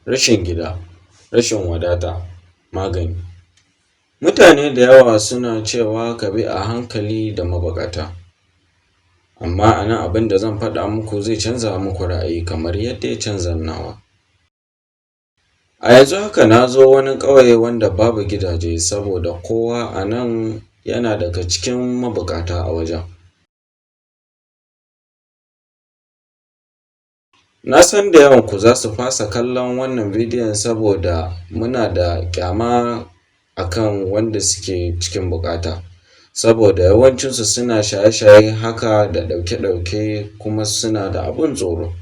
Rashin gida, rashin wadata, magani. Mutane da yawa suna cewa ka bi a hankali da mabuƙata, amma a nan abin da zan faɗa muku zai canza muku ra'ayi kamar yadda ya canza nawa. A yanzu haka na zo wani ƙauye wanda babu gidaje saboda kowa a nan yana daga cikin mabuƙata a wajen. Na san da yawanku za su fasa kallon wannan bidiyon saboda muna da ƙyama a kan wanda suke cikin buƙata, saboda yawancinsu suna shaye-shaye haka da ɗauke-ɗauke kuma suna da abin tsoro.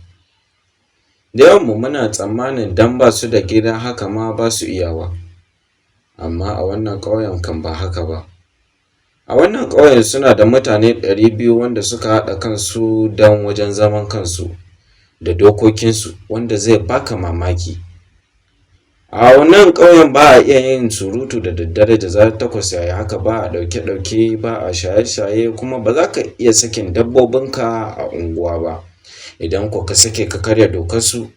Da yawanmu muna tsammanin don ba su da gida haka ma ba su iyawa, amma a wannan ƙauyen kam ba haka ba. A wannan ƙauyen suna da mutane 200 wanda suka haɗa kansu don wajen zaman kansu da dokokinsu wanda zai baka mamaki. A wannan ƙauyen ba a iya yin surutu da daddare da zarar 8 ya yi haka, ba a ɗauke-ɗauke, ba a shaye-shaye, kuma ba za ka iya sakin dabbobinka a unguwa ba. Idan ko ka sake ka karya dokarsu,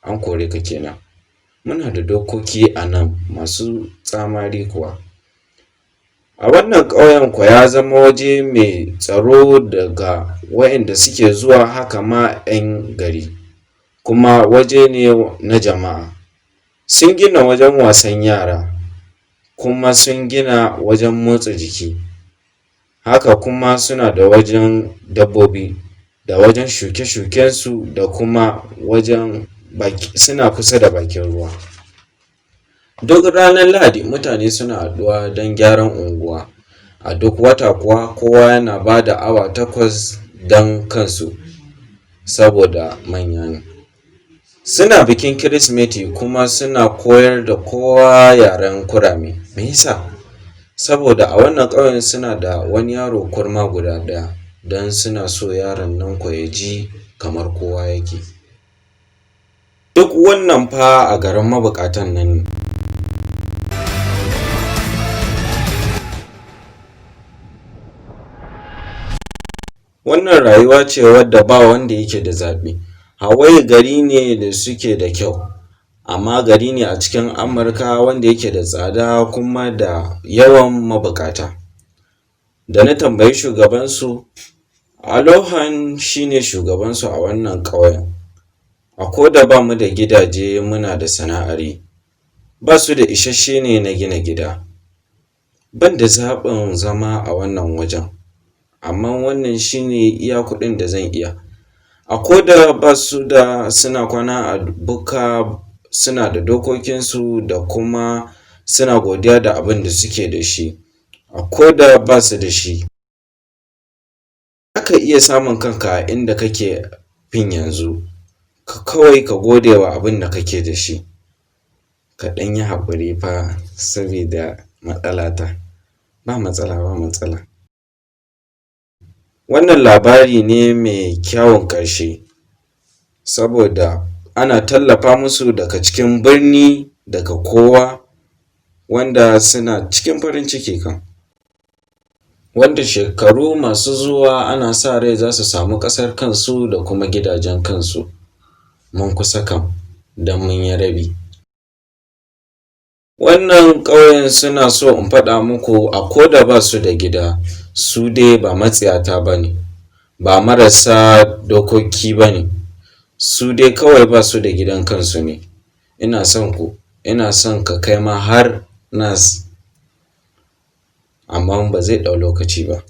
an kore ka kenan. Muna da dokoki a nan masu tsamari kuwa. A wannan ƙauyen kwa ya zama waje mai tsaro daga waɗanda suke zuwa, haka ma ‘yan gari, kuma waje ne na jama'a. Sun gina wajen wasan yara, kuma sun gina wajen motsa jiki, haka kuma suna da wajen dabbobi da wajen shuke-shukensu da kuma wajen suna kusa da bakin ruwa. Duk ranar Lahadi mutane suna haɗuwa don gyaran unguwa, a duk wata kuwa kowa yana ba da awa 8 don kansu saboda manya ne. Suna bikin Kirsimeti kuma suna koyar da kowa yaren kurame. Me ya sa? Saboda a wannan ƙauyen suna da wani yaro kurma guda ɗaya don suna so yaron nan kwa ya ji kamar kowa yake. Duk wannan fa a garin mabuƙatan nan ne. Wannan rayuwa ce wadda ba wanda yake da zaɓi. Hawaii gari ne da suke da kyau, amma gari ne a cikin Amurka wanda yake da tsada kuma da yawan mabuƙata. Da na tambayi shugabansu, Alohan shi ne shugabansu a wannan ƙauyen. A ko da ba mu da gidaje, muna da sana'ar yi, ba su da isasshe ne na gina gida. Ban da zaɓin zama a wannan wajen, amma wannan shi ne iya kuɗin da zan iya. A ko da ba su da, suna kwana a bukka, suna da dokokinsu da kuma suna godiya da abin da suke da shi, a ko da ba su da shi. Za ka iya samun kanka a inda kake fin yanzu, ka kawai ka gode wa abin da kake da shi. Ka ɗan yi haƙuri fa sabida matsalata. Ba matsala, ba matsala. Wannan labari ne mai kyawun ƙarshe saboda ana tallafa musu daga cikin birni, daga kowa wanda suna cikin farin ciki kam. Wanda shekaru masu zuwa ana sa rai za su samu ƙasar kansu da kuma gidajen kansu. Mun kusa kam don mun yi rabi. Wannan ƙauyen suna so in faɗa muku, a ko da ba su da gida, su dai ba matsiyata ba ne, ba marasa dokoki ba ne, su dai kawai ba su da gidan kansu ne. Ina son ku, ina son ka kai ma har nas, amma ba zai ɗau lokaci ba.